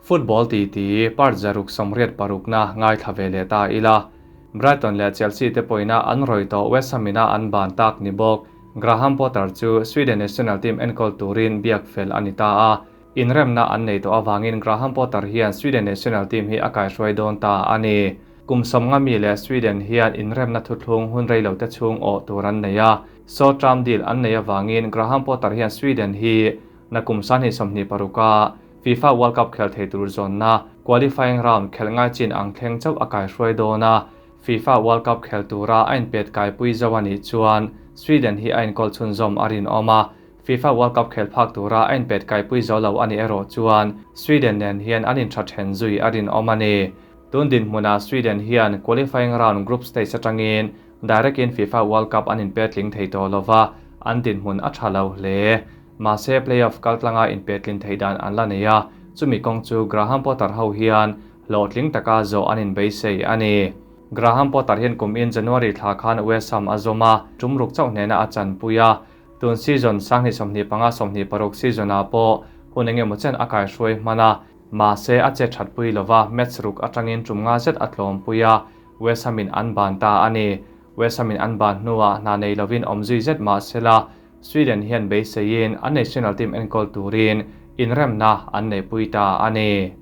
Football titi part 186 na ngaithla ve leh ta ila. Brighton leh Chelsea te pawhina an rawih tawh West Ham ina an ban tak ni bawk. Graham Potter chu Sweden national team enkawl turin biak fel a ni ta a. Inremna an nei tawh avangin Graham Potter hian Sweden national team hi a kaihruai dawn ta a ni. Kum 50 mi leh Sweden hian inremna thuthlung hun rei lo te chhung awh tur an nei a. Short term deal an nei avangin Graham Potter hian Sweden hi nakum 2026 a FIFA World Cup khel thei tur zawnna qualifying round khel ngai chin ang thleng chauh a kaihruai dawn a. FIFA World Cup khel tura a inpet kaipui zo a nih chuan Sweden hi a inkawl chhunzawm a rinawm a. FIFA World Cup khel phak tura a inpet kaipui zo lo a nih erawh chuan Sweden nen hian an intha then zui a rinawm a ni. Tun dinhmunah Sweden hian qualifying round group stage atangin direct in FIFA World Cup an inpet tling thei tawh lova, an dinhmun a tha lo hle. Mahse playoff kaltlanga inpet tlin thei dan an la nei a, chumi kawng chu Graham Potter ho hian hlawhtling taka zawh an inbeisei a ni. Graham Potter hian kum in January thla khan West Ham a zawm a, tum ruk chauh hnena a chanpui a. Tun season 2025-26 season ah pawh hun engemaw chen a kaihruai hman a, mahse a che thatpui lova match ruk atangin tum nga zet a tlawmpui a, West Ham in an ban ta a ni. West Ham in an ban hnuah hna nei lovin awm zui zet mahsela Sweden hian beiseiin an national team enkawl turin inremna an neihpui ta a ni.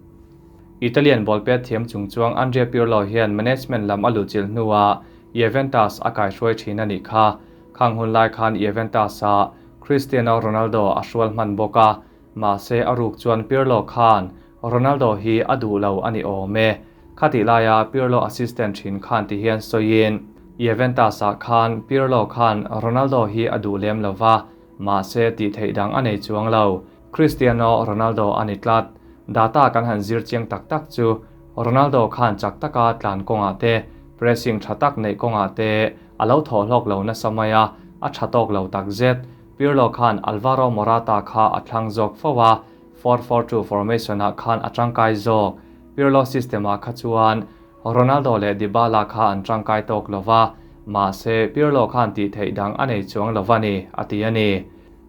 Italian ball pet thiam chungchuang Andrea Pirlo hian management lam a luhchilh hnuah Juventus a kaihruai thin a nih kha. Khang hun lai khan Juventus ah Cristiano Ronaldo a hrual hman bawk a, mahse a ruk chuan Pirlo khan Ronaldo hi a duh lo a ni awm e. Khatih laia Pirlo assistant thin khan ti hian sawiin Juventus ah khan Pirlo khan Ronaldo hi a duh lem lova, mahse tih theih dang a nei chuang lo. Cristiano Ronaldo a ni tlat. Data kan han zir chiang tak tak chu Ronaldo khan chak taka tlan kawngah te, pressing tha tak neih kawngah te a lo thawh hlawk lo nasa mai a, a tha tawk lo tak zet. Pirlo khan Alvaro Morata kha a thlang zawk fo a, 4-4-2 formation ah khan a tangkai zawk. Pirlo system ah kha chuan Ronaldo leh Dybala kha an tangkai tawk lova, mahse Pirlo khan tih theih dang a nei chuang lova ni, a ti a ni.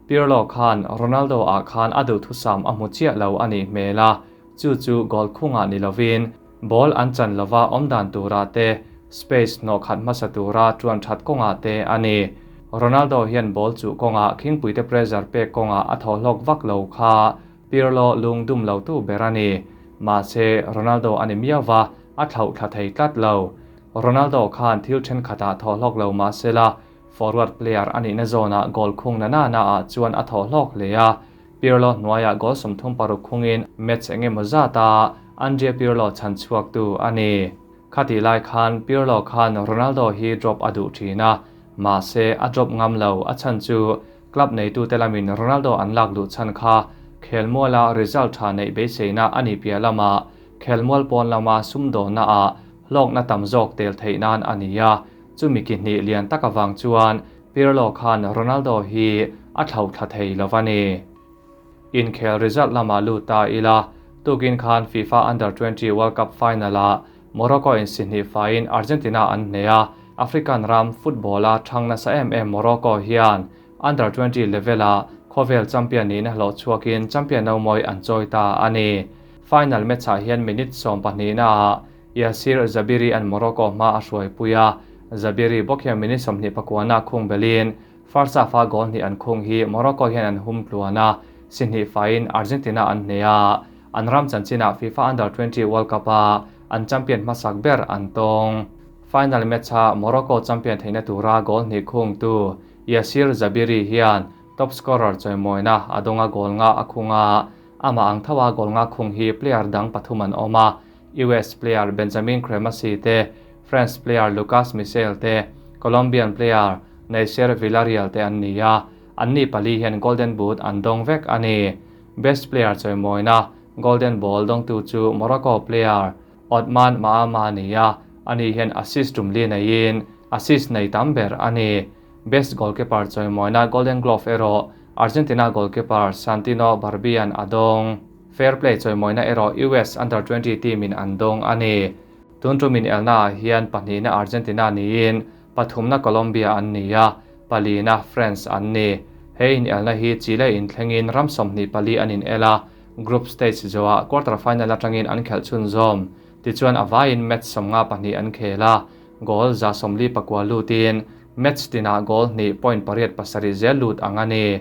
Pirlo khan Ronaldo ah khan a duhthusam a hmu chiah lo a nih hmel a, chu chu goal khungah ni lovin ball an chan lova awm dan tura te, space hnawh khat hmasa tura tuan that kawngah te a ni. Ronaldo hian ball chu kawngah khingpuite pressure pek kawngah a thaw hlawk vak lo kha Pirlo lung dum lo tu ber a ni. Mahse Ronaldo a ni miauva a thlauh thla thei tlat lo. Ronaldo khan thil thenkhatah thaw hlawk lo mahsela forward player a nihna zawnah goal khung na na na ah chuan a thaw hlawk hle a. Pirlo hnuaiah goal 36 khungin match engemaw zat a Andrea Pirlo chan chhuak tu a ni. Khatih lai khan Pirlo khan Ronaldo hi drop a duh thin a, mahse a drop ngam lo a chan chu club neitu te lamin Ronaldo an lak luh chan kha khelmuala result tha neih beiseina a nih piah lama khelmual pawn lama sumdawnna ah hlawkna tam zawk tel theih nan a ni a. Chumi ki hnih lian tak awang chuan Pirlo khan Ronaldo hi a thlauh thla thei lova ni. Inkhel result lama lut ta ila, tukin khan FIFA Under 20 World Cup final ah Morocco in si hnih fain Argentina an hne a. African ram football a thang nasa em em Morocco hian Under 20 level ah khawvel champion ni na hlawh chhuakin champion no mawi an chawi ta a ni. Final match ah hian minute 12 na ah Yasir Zabiri an Morocco hma a hruai pui a. Zabiri bawk hian minute 29 na khung belin first half a goal hnih an khung hi Morocco hian an hum tluan a, si hnih fain Argentina an hne a. An ram chanchinah FIFA Under 20 World Cup a an champion hmasak ber an tawng. Final match a Morocco champion theihna tura goal hnih khung tu Yasir Zabiri hian top scorer chawimawina a dawnga goal nga a khung a. Ama ang thawa goal nga khung hi player dang pathum an awm a. US player Benjamin Cremasi te, France player Lucas Michel te, Colombian player Neisser Villarreal te an ni a. An ni pali hian Golden Boot an dawng vek a ni. Best player chawimawina Golden Ball dawngtu chu Morocco player Otman Maama ni a. Ani hian assist tum li neiin assist nei tam ber a ni. Best goalkeeper chawimawina Golden Glove erawh Argentina goalkeeper Santino Barbian a dawng. Fair play chawimawina erawh US Under 20 team in an dawng a ni. Tun tumin elna ah hian pahnihna Argentina niin pathumna Colombia an ni a, palina France an ni. He in elna hi Chile in thlengin ram 24 an in el a. Group stage zawhah quarter final atangin an khelh chhunzawm. Tichuan a vaiin match 52 an khel a, goal 149 lutin match tinah goal hnih point pariat pasarih zel lut ang a ni.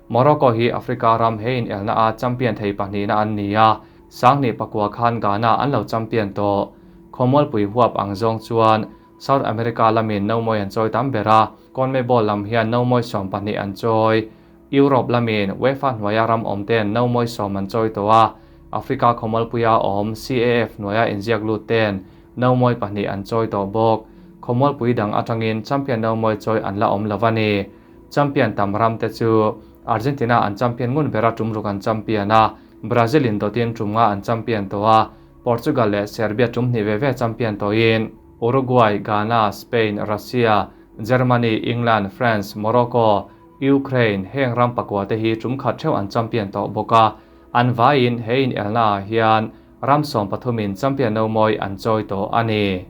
Morocco hi Africa ram he in elna a champion thei pahnihna an ni a, 2009 khan Ghana an lo champion tawh. Khawmualpui huap ang zawng chuan South America lamin nomawi an chawi tam ber a, CONMEBOL lam hian nomawi 12 an chawi. Europe lamin UEFA hnuaia ram awm ten nomawi 10 an chawi tawh a, Africa khawmualpuia awm CAF hnuaia inziak lut ten nomawi 2 an chawi tawh bawk. Khawmualpui dang atangin champion nomawi chawi an la awm lo a ni. Champion tam ram te chu Argentina an champion ngun bera tum ruk an champion a, Brazil in dawtin tum nga an champion tawh a, Portugal leh Serbia tum hnih ve ve champion tawhin Uruguay, Ghana, Spain, Russia, Germany, England, France, Morocco, Ukraine heng ram pakua te hi tum khat theuh an champion tawh bawk a, an vaiin he in elna ah hian ram 13 in champion nomawi an chawi tawh a ni.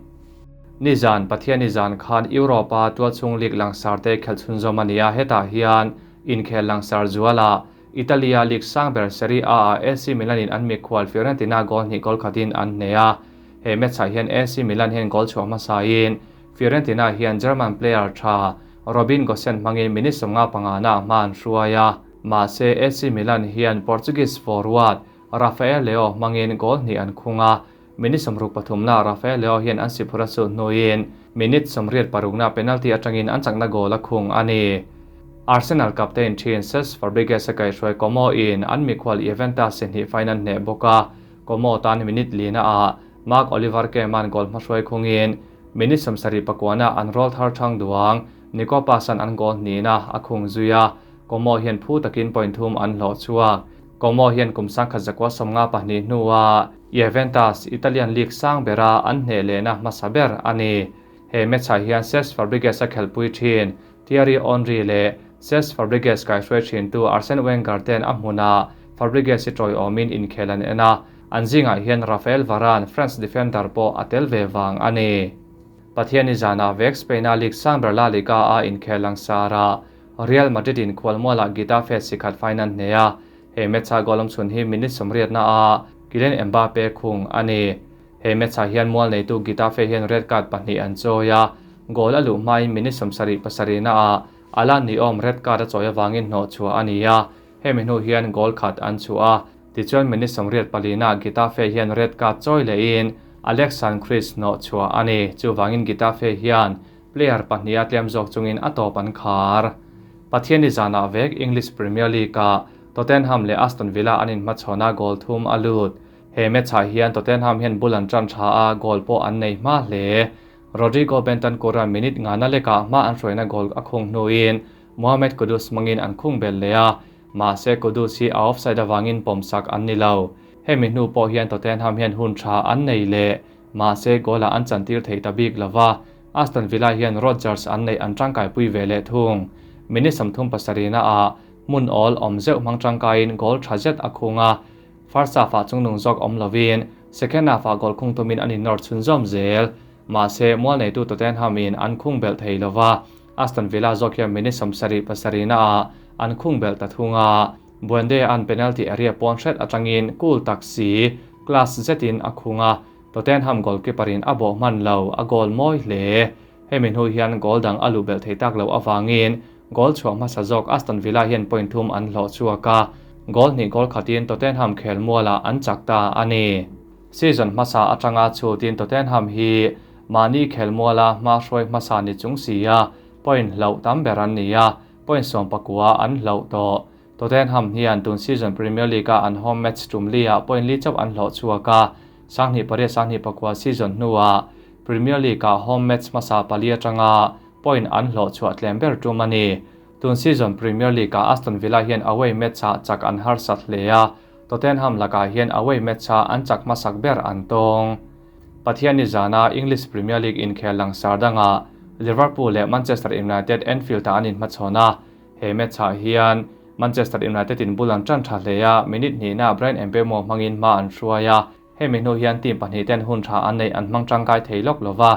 Nizan Pathian nizan khan Europe a tualchhung league langsar te khelh chhunzawm a ni a, hetah hian inkhel langsar zuala Italia league sangber Serie A ah AC Milan in an mikhual Fiorentina goal hnih goal khatin an hne a. He match ah hian AC Milan hian goal chhuah hmasain Fiorentina hian German player tha Robin Gosens hmangin minute 55 na hma an hruai a. Mahse AC Milan hian Portuguese forward Rafael Leao hmangin goal hnih an khung a. Minute 63 na Rafael Leao hian an siphura chu hnuin minute 86 na penalty atangin an chakna goal a khung a ni. Arsenal captain thin Cesc Fabregas a kaihhruai Como in an mikhual Juventus si hnih final hne bawk a. Como tan minute lina ah Marc Oliver Keman goal hmahruai khungin minute 79 na an roll thar thang duang Nico Pasan an goal hnihna a khung zui a. Como hian phu takin point thum an hlawh chuak. Como hian kum 1952 hnuah Juventus Italian League sang bera an hne lehna hmasa ber a ni. He match ah hian Cesc Fabregas a khelhpui thin Thierry Henry leh Cesc Fabregas kaihhruai thin tu Arsene Wenger ten a hmunah Fabregas hi tawiawmin inkhel an en a, an zingah hian Rafael Varane France defender pawh a tel ve vang a ni. Pathian nizanah vek Spain a league sang ber La Liga a inkhel langsar a, Real Madrid in khualmualah Getafe sikhat final hne a, he match a goal awm chhun hi minute 80 na a Kylian Mbappe khung a ni. He match ah hian mual neitu Getafe hian red card pahnih an chawi a, goal a luh hmain minute 77 na a Alan Niom red card a chawi awangin hnawh chhuah a ni a, hemi hnu hian goal khat an chhuah a. Tichuan minute 84 na Getafe hian red card chawi lehin Alexan Chris hnawh chhuah a ni. Chuwangin Getafe hian player pahnih a tlem zawk chungin a tawp an khar. Pathian nizanah vek English Premier League ah Tottenham leh Aston Villa an inhmachhawn a goal thum a lut. He match ah hian Tottenham hian bul an tan tha a, goal pawh an nei hma hle. Rodrigo Bentancur a minute nga na lekah hma an hruaina goal a khung hnuin Mohamed Kudus hmangin an khung bel leh a, mahse Kudus hi a offside awangin pawmsak an ni lo. Hemi hnu pawh hian Tottenham hian hun tha an nei leh, mahse goal ah an chantir thei ta bik lova. Aston Villa hian Rodgers an nei an tangkai pui ve leh thung. Minute 37 na ah hmun awl awm zeuh hmang tangkaiin goal tha zet a khung a. First half ah chungnung zawk awm lovin second half ah goal khung tumin an innawr chhunzawm zel. Mahse mual neitu Tottenham in an khung belh thei lova. Aston Villa zawk hian minute 77 na ah an khung belh ta thung a. Buendia an penalty area pawn hret atangin cool tak si class zetin a khung a. Tottenham goalkeeper in a bawh hman lo a goal mawi hle. Hemi hnu hian goal dang a luh belh thei tak lo awangin goal chhuah hmasa zawk Aston Villa hian point thum an hlawh chhuak a. Goal hnih goal khatin Tottenham khel mualah an chak ta a ni. Season hmasa atanga chutin Tottenham hi mahni khel muala hma hruai hmasa ni chung si a, point hlauh tam ber an ni a, point 19 an hlauh tawh. Tottenham hian tun season Premier League a an home match tum li ah point li chauh an hlawh chhuak a, 2008-2009 season hnuah Premier League a home match hmasa pali atanga point an hlawh chhuah tlem ber tum a ni. Tun season Premier League a Aston Villa hian away match ah chak an harsat hle a, Tottenham lakah hian away match ah an chak hmasak ber an tawng. Pathian nizana English Premier League inkhel langsar dangah Liverpool leh Manchester United Anfield ah an inhmachhawn a. He match ah hian Manchester United in bul an tan tha hle a, minute hnihna Bryan Mbeumo hmangin hma an hruai a. Hemi hnu hian team pahnih ten hun tha an nei an hmang tangkai thei lawk lova,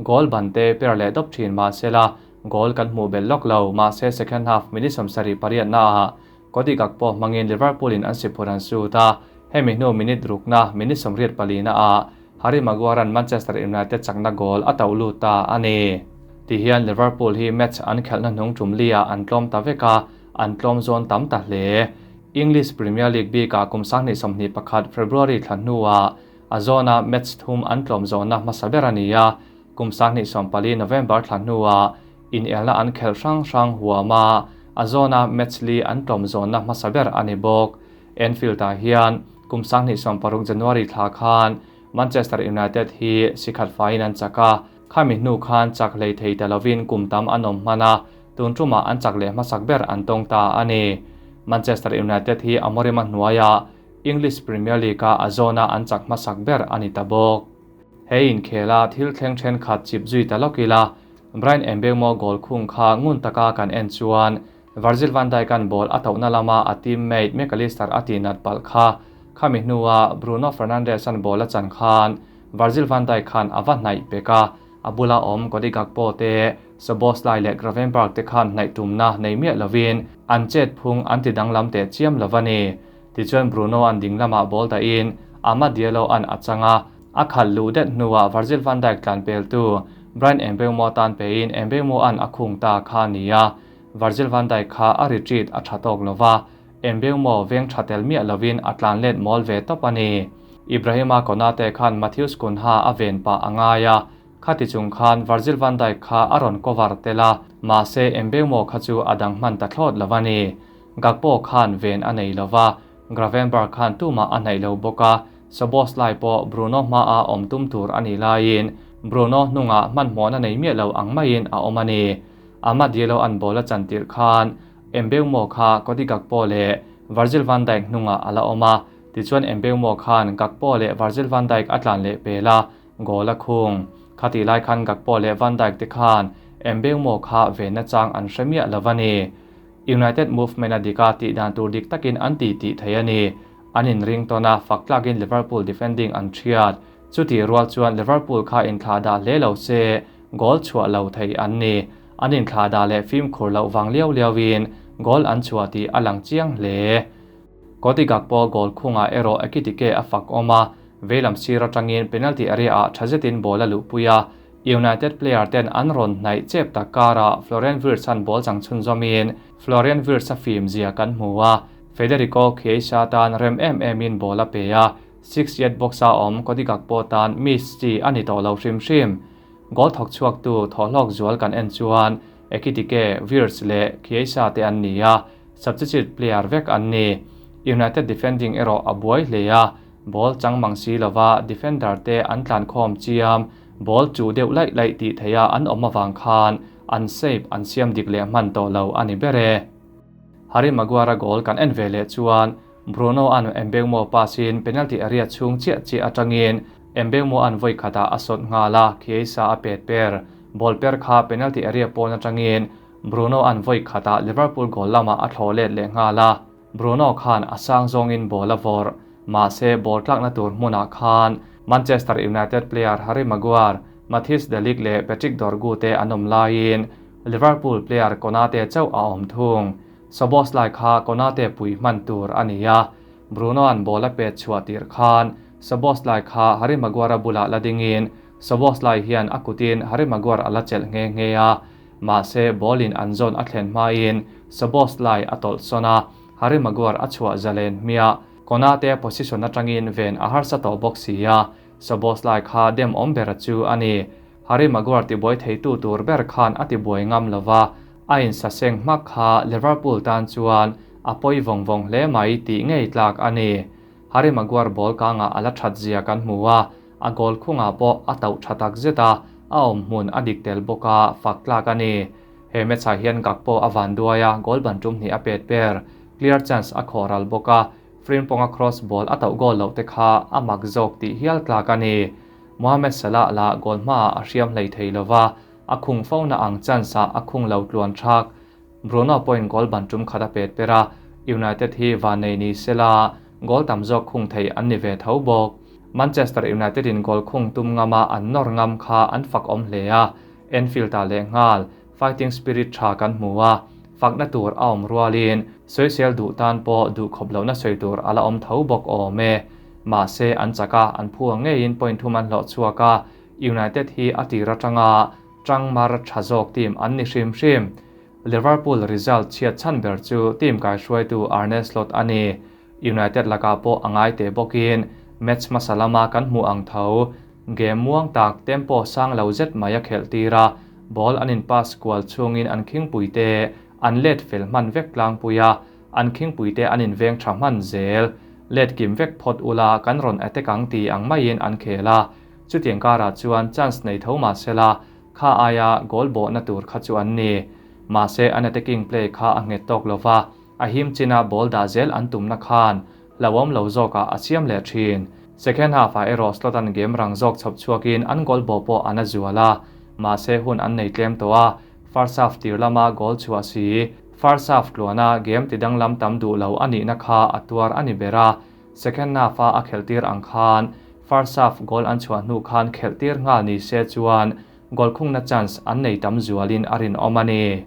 goal ban te per leh dawp thin mahse la goal kan hmuh belh lawk lo. Mahse second half minute 78 na ah Cody Gakpo hmangin Liverpool in an siphur an sut a. Hemi hnu minute rukna minute 84 na ah Harry Maguire-a'n Manchester United chakna goal a tauh lut ta a ni. Tihian Liverpool hi match an khelhna hnung tum liah an tlawm ta vek a, an tlawm zawn tam ta hle. English Premier League bikah kum 2021 February thla hnuah a zawna match thum an tlawm zawhna hmasa ber a ni a, kum 2014 November thla hnuah inelna an khelh hrang hrang huam a, a zawna match li an tlawm zawnna hmasa ber a ni bawk. Anfield-ah hian kum 2016 January thla khan Manchester United hi sikhat faiin an chak a, khami hnu khan chak hlei thei ta lovin kum tam an awm hman a, tun tumah an chak leh hmasak ber an tawng ta a ni. Manchester United hi Amorim-a hnuaiah English Premier League-a a zawna an chak hmasak ber a ni ta bawk. He inkhela thil thleng thenkhat chip zui ta lawk ila, Bryan Mbeumo goal khung kha ngun taka kan en chuan Virgil van Dijk-a'n ball a tauhna lama a teammate Mac Allister a tihnat palh kha. Khami hnua Bruno Fernandes-a'n ball a chan khan Virgil van Dijk khan a va hnaih pek a, a bula awm Cody Gakpo te, Szoboszlai leh Gravenberch te khan hnaih tumna nei miah lovin an chet phung an ti danglam teh chiam lo a ni. Tichuan Bruno-a'n ding lamah ball dahin Amad Diallo-a'n a chang a, a khalh luh det hnuah Virgil van Dijk tlan peltu Bryan Mbeumo tan pein Mbeumo-a'n a khung ta kha a ni a. Virgil van Dijk kha a retreat a tha tawk lova, Mbeumo veng tha tel miah lovin a tlan let mawl ve tawp a ni. Ibrahima Konate khan Matheus Cunha a ven pah a ngai a, khati chung khan Virgil van Dijk kha a rawn cover tel a, mahse Mbeumo kha chu a dang hman ta thlawt lo a ni. Gakpo khan ven a nei lova, Gravenberch khan tumah a hnaih lo bawk a, Szoboszlai pawh Bruno hmaah awm tum tur a nih laiin Bruno hnungah hmanhmawhna nei miah lo ang maiin a awm a ni. Amad Diallo an ball a chan tirh khan Mbeumo kha Cody Gakpo leh Virgil van Dijk hnungah a la awm a, tichuan Mbeumo khan Gakpo leh Virgil van Dijk a tlan leh pel a, goal a khung. Khatih lai khan Gakpo leh Van Dijk te khan Mbeumo kha venna chang an hre miah lo a ni. United movement a dik a, tih dan tur dik takin an ti tih thei a ni. An inring tawn a, fak tlakin Liverpool defending an thiat. Chutih rual chuan Liverpool kha inthlah dah hle lo se, goal chhuah lo thei an ni. An inthlah dah leh fimkhur loh vang liau liauin goal an chhuah tih a lang chiang hle. Cody Gakpo goal khungah erawh Ekitike a fak awm a, veilam sir atangin penalty area-ah tha zetin ball a luhpui a. United player ten an rawn hnaih chep tak karah Florian Wirtz-a'n ball chang chhunzawmin Florian Wirtz-a fim zia kan hmu a, Federico Chiesa tan rem em emin ball a pe a, 6-yard box-a awm Cody Gakpo tan miss chi a ni tawh lo hrim hrim. Goal thawk chhuaktu thawhlawk zual kan en chuan Ekitike, Wirtz leh Chiesa te an ni a, substitute player vek an ni. United defending erawh a buai hle a, ball chang mang si lova defender te an tlankhawm chiam, ball chuh deuh laih laih tih theiha an awm avang khan an shape an siam dik leh hman tawh lo a ni ber e. Harry Maguire-a goal kan en ve leh chuan Bruno-a'n Mbeumo pass-in penalty area chhung chiah chiah atangin Mbeumo-a'n vawi khatah a sawt nghal a, Chiesa a pet per. Ball per kha penalty area pawn atangin Bruno-a'n vawi khatah Liverpool goal lamah a thlawh let leh nghal a, Bruno khan a sang zawngin ball a vawrh. Mahse, ball tlakna tur hmunah khan Manchester United player Harry Maguire, Matthijs de Ligt leh Patrick Dorgu te an awm laiin Liverpool player Konate chauh a awm thung. Szoboszlai kha Konate pui hman tur a ni a, Bruno-a'n ball a pet chhuah tirh khan Szoboszlai kha Harry Maguire-a bulah la dingin Szoboszlai hian a kutin Harry Maguire a la chelh nghe nghe a, mahse ball-in an zawn a thlen hmain Szoboszlai a tawlh sawn a, Harry Maguire a chhuah zalen hmiah. Konate position atangin ven a harsa tawh bawk si a, Szoboszlai kha dem awm ber chu a ni. Harry Maguire tibuai theitu tur ber khan a tibuai ngam lova, a insaseng hmak kha Liverpool tan chuan a pawi vawng vawng hle mai tih ngei tlak a ni. Harry Maguire ball kangah a la that zia kan hmu a, a goal khungah pawh a tauh tha tak zet a, a awm hmun a dik tel bawk a, fak tlak a ni. He match-ah hian Gakpo a van duai a, goal ban tum hnih a pet per. Clear chance a khawh ral bawk a, Frimpong-a cross ball a tauh goal loh te kha a mak zawk tih hial tlak a ni. Mohamed Salah lah goal hmaah a hriam hlei thei lova, a khung fo na ang chance-ah a khung lo tluan thak. Bruno pawhin goal ban tum khat a pet per a, United hi van nei ni sela goal tam zawk khung thei an ni ve tho bawk. Manchester United-in goal khung tum ngama an nawr ngam kha an fak awm hle a, Anfield-ah lehnghal fighting spirit tha kan hmu a. Fakna tur a awm rualin sawisel duh tan pawh duhkhawp lohna sawi tur a la awm tho bawk awm e. Mahse an chak a, an phu ang ngeiin point thum an hlawh chhuak a, United hi a tir atanga tang mar tha zawk team an ni hrim hrim. Liverpool result chhiat chhan ber chu team kaihruaitu Arne Slot a ni. United lakah pawh a ngai teh bawkin match hmasa lama kan hmuh ang tho game muang tak tempo sang lo zet mai a khelh tir a, ball an in pass kual chungin an khingpui te an let fel hman vek tlangpui a, an khingpui te an in veng tha hman zel. Let kim vek phawt ula kan rawn attack ang ti ang maiin an khel a, chutiang karah chuan chance nei tho mahsela kha aia goal bawhna tur kha chu an ni. Mahse an attacking play kha a nghet tawk lova, A him china ball dah zel an tumna khan hlauhawm lo zawkah a siam leh thin. Second half-ah erawh Slot-a'n game rang zawk chhawp chhuakin an goal bawh pawh an a zual a, mahse hun an nei tlem tawh a, first half tir lama goal chhuah si, first half tluana game tidanglam tam duh lo a nihna kha a tuar a ni ber a, second half-a a khelhtir ang khan first half goal an chhuah hnu khan khelhtir nghal ni se chuan goal khungna chance an nei tam zualin a rinawm a ni.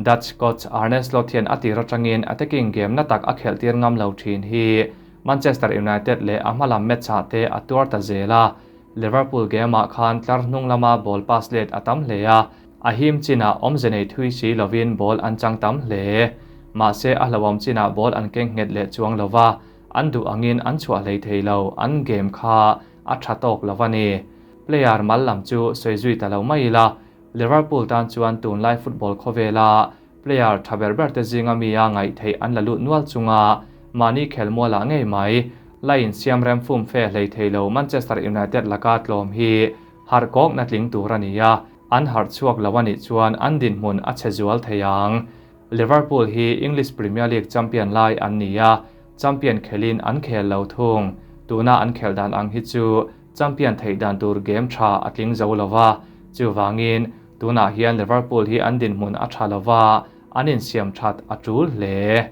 Dutch coach Arne Slot hian a tir atangin attacking game na tak a khelhtir ngam lo thin hi Manchester United leh a hmalam match-ah te a tuar ta zel a, Liverpool game-ah khan tlar hnung lama ball pass let a tam hle a, a him chinah awmze nei thui si lovin ball an chang tam hle. Mahse a hlauhawm chinah ball an keng nghet leh chuang lova, an duh angin an chhuah hlei thei lo, an game kha a tha tawk lo a ni. Player mal lam chu sawi zui ta lo mai ila, Liverpool tan chuan tunlai football khawvela player tha ber ber te zinga mi a ngaih theih an la lut nual chunga mahni khelmualah ngei mai la insiam rem fum fe hlei thei lo Manchester United laka tlawm hi harh kawkna tling tur a ni a, an harh chhuak lo a nih chuan an dinhmun a chhe zual thei ang. Liverpool hi English Premier League champion lai an ni a, champion khelin an khel lo thung. Tuna an khelh dan ang hi chu Champion theih dan tur game tha a tling zo lo va, chuvangin tunah hian Liverpool hi an dinhmun a tha lo va, an insiam that a tul hle.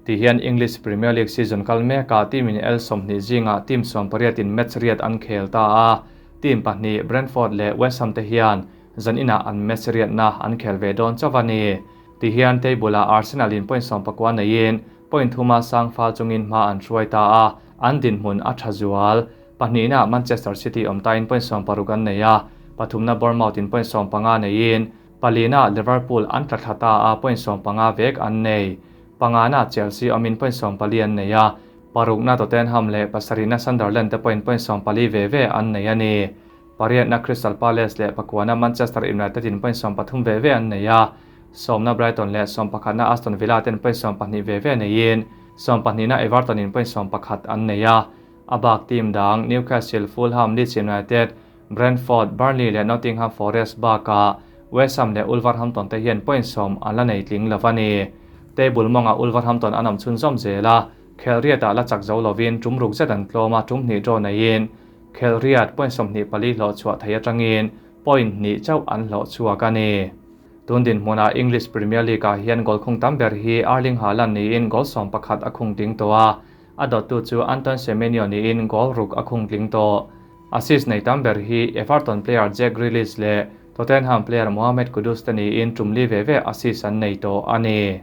Ti hian English Premier League season kal mekah team in el 20 zingah team 18 in match riat an khel ta a, team pahnih Brentford leh West Ham te hian zan inah an match riatna an khel ve dawn chauh a ni. Ti hian table ah Arsenal in point 19 neiin point thuma sang fal chungin hma an hruai ta a, an dinhmun a tha zual. Pahnihna Manchester City awm tain point 16 an nei a, pathumna Bournemouth in point 15 neiin palina Liverpool an tla thla ta a point 15 vek an nei. Pangana Chelsea awmin point 14 an nei a, parukna Tottenham leh pasarihna Sunderland te point point 14 ve ve an nei a ni. Pariatna Crystal Palace leh pakuana Manchester United in point 13 ve ve an nei a, sawmna Brighton leh sawmpakhatna Aston Villa ten point 12 ve ve neiin sawmpahnihna Everton in point 11 an nei a. A bak team dang Newcastle, Fulham, Leeds United, Brentford, Burnley leh Nottingham Forest bakah West Ham leh Wolverhampton te hian point 10 an la nei tling lo a ni. Table mawngah Wolverhampton an awm chhunzawm zel a, khelhriatah la chak zo lovin tum ruk zet an tlawm a, tum hnih draw neiin khelhriat point 24 hlawh chhuah thei atangin point hnih chauh an hlawh chhuak a ni. Tun dinhmunah English Premier League-ah hian goal khung tam ber hi Erling Haaland niin goal 11 a khung tling tawh a, a dawttu chu Antoine Semenyo niin goal ruk a khung tling tawh. Assist nei tam ber hi Everton player Jack Grealish leh Tottenham player Mohamed Kudus te niin tum li ve ve assist an nei tawh a ni.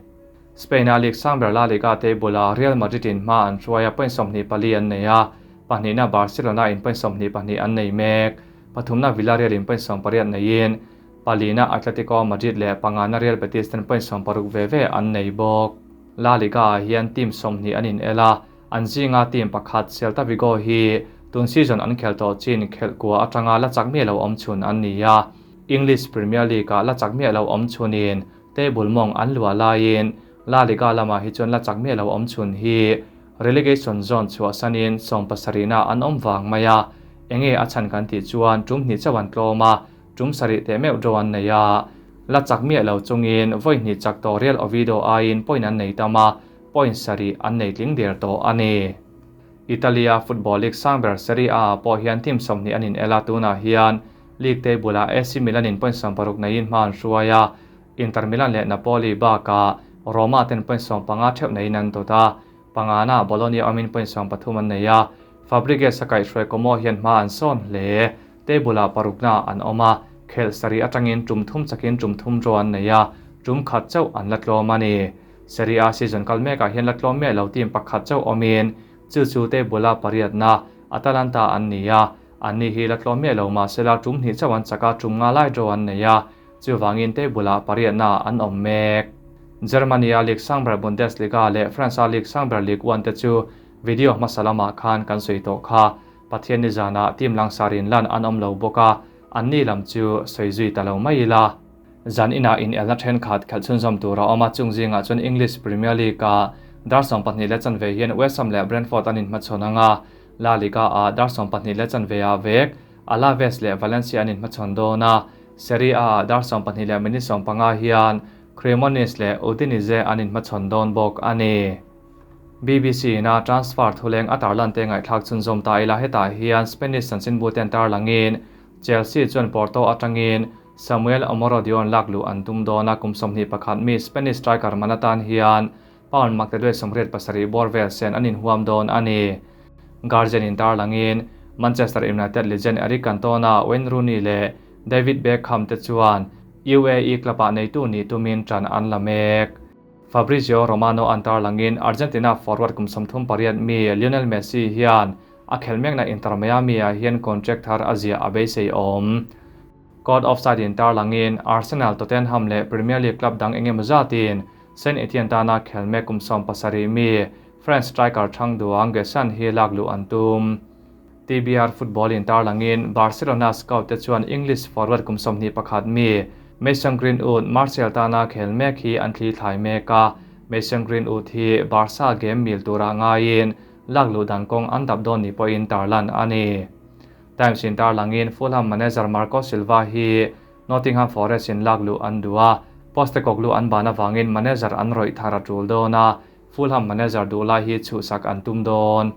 Spain-a league sang ber La Liga table-ah Real Madrid in hma an hruai a, point 24 an nei a, pahnihna Barcelona in point 22 an nei mek. Pathumna Villarreal in point 18 neiin palina Atletico Madrid leh pangana Real Betis ten point 60 ve ve an nei bawk. La Liga ah hian team 20 an in el a, an zinga team pakhat Celta Vigo hi tun season an khel tawh chin khelh kua atanga la chak mi lo awm chhun an ni a. English Premier League ah la chak mi lo awm chhunin table mawng an lua laiin La Liga lamah hi chuan la chak mi lo awm chhun hi relegation zone chhuah sanin 70 na an awm wang mai a, enge a chan kan tih chuan tum hnih chauh an tlawm a, tum sarih te meuh draw an nei a. La chak mi lo chungin voi hnih chak tawh Real Oviedo aiin point an nei tam a, point sarih an nei tling der tawh a ni. Italia Football League sang ber Serie A ah pawh hian team 20 an in el a, tunah hian league table ah AC Milan in point 60 neiin hma an hruai a, Inter Milan leh Napoli bakah Roma ten point 15 theuh neiin an dawt a, pangana Bologna awmin point 13 an nei a, Fabregas a kaihhruai Como hian hma an sawn hle. Table ah parukna an awm a, khelh sarih atangin tum thum chakin tum thum draw an nei a, tum khat chauh an la tlawm a ni. Serie A season kal mekah hian la tlawm miah lo team pakhat chauh awmin chu chu table-a pariatna Atalanta an ni a, anni hi la tlawm miah lo mahsela tum hnih chauh an chak a, tum nga lai draw an nei a, chuvangin table-ah pariatna an awm mek. Germany-a league sang ber Bundesliga leh France-a league sang ber Ligue 1 te chu video hmasa lamah khan kan sawi tawh kha. Pathian nizanah team langsar inlan an awm lo bawk a, anni lam chu sawi zui ta lo mai ila. Zan inah inelna thenkhat khelh chhunzawm tur a awm a, chung zingah chuan English Premier League-ah dar 25:15 hian West Ham leh Brentford an inhmachhawn ang a, La Liga-ah dar 12:15 ah vek Alaves leh Valencia an inhmachhawn dawn a, Serie A-ah dar 12:15 hian Cremonese leh Udinese an inhmachhawn dawn bawk a ni. BBC-in a transfer thuleng a tarlan te ngaihthlak chhunzawm ta ila hetah hian Spanish chanchinbu ten tarlangin Chelsea chuan Porto atangin Samuel Omorodion lak luh an tum dawn a, kum 21 mi Spanish striker man atan hian pound maktaduai 87 bawr vel sen an inhuam dawn a ni. Guardian in tarlangin Manchester United legend Eric Cantona, Wayne Rooney leh David Beckham te chuan UAE club-ah neitu nih tumin ṭan an la mek. Fabrizio Romano an tarlangin Argentina forward kum 38 mi Lionel Messi hian a khelh mekna Inter Miami-ah hian contract thar a ziah a beisei awm. Caught offside in tarlangin Arsenal, Tottenham leh Premier League club dang eng emaw zatin Saint Etienne tana khelh mek kum 17 mi French striker Thang Duang Guessand hi lak luh an tum. TBR Football in tarlangin Barcelona scout te chuan English forward kum 21 mi Mason Greenwood Martial tana khel mek hi an thli thlai mek a, Mason Greenwood hi Barca game mil tura ngaiin lak luh dan kawng an dap dawn ni pawhin tarlan a ni. Times in tarlangin Fulham manager Marco Silva hi Nottingham Forest in lak luh an duh a, Postecoglou an ban avangin manager an rawih thar a tul dawn a, Fulham manager duh lai hi chhuhsak an tum dawn.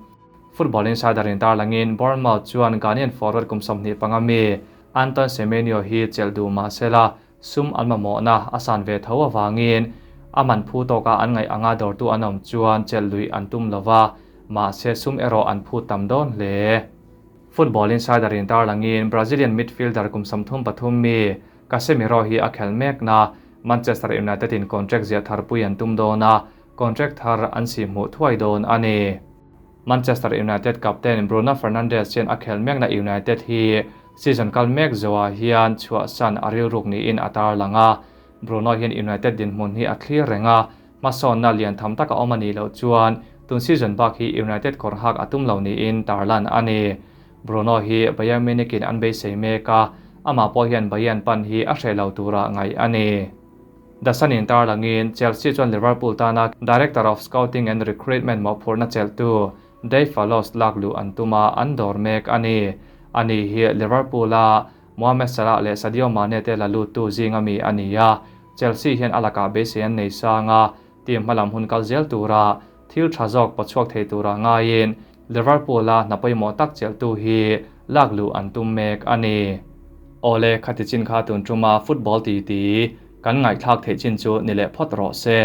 Football Insider in tarlangin Bournemouth chuan Ghanaian forward kum 25 mi Anton Semenyo hi chelh duh mahsela sum an mamawhna a san ve tho avangin a man phu tawka an ngaih anga dawrtu an awm chuan chelh luih an tum lova, mahse sum erawh an phut tam dawn hle. Football Insider in tarlangin Brazilian midfielder kum 33 mi Casemiro hi a khelh mekna Manchester United in contract ziah tharpui an tum dawn a, contract thar an si hmuh thuai dawn a ni. Manchester United captain Bruno Fernandes hian a khelh mekna United hi season kal mek zawhah hian chhuahsan a rilruk niin a tarlang a, Bruno hian United dinhmun hi a thlir reng a, hmasawnna lian tham taka awm a nih loh chuan tun season bak hi United kawr hak a tum lo niin tarlan a ni. Bruno hi Bayern Munich in an beisei mek a, amah pawh hian Bayern pan hi a hreh lo tura ngaih a ni. The Sun in tarlangin Chelsea chuan Liverpool tana Director of Scouting and Recruitment mawhphurhna chelhtu Dave Fallows lak luh an tum a, an dawr mek a ni. Ani hi Liverpool-a Mohamed Salah leh Sadio Mane te la luttu zinga mi a ni a, Chelsea hian a lakah beisei an nei sang a, team hmalam hun kal zel tura thil tha zawk pawchhuak thei tura ngaiin Liverpool-a hna pawimawh tak chelhtu hi lak luh an tum mek a ni. Awle, khati chin kha tun tuma football titi kan ngaihthlak theih chin chu ni leh phawt rawh se.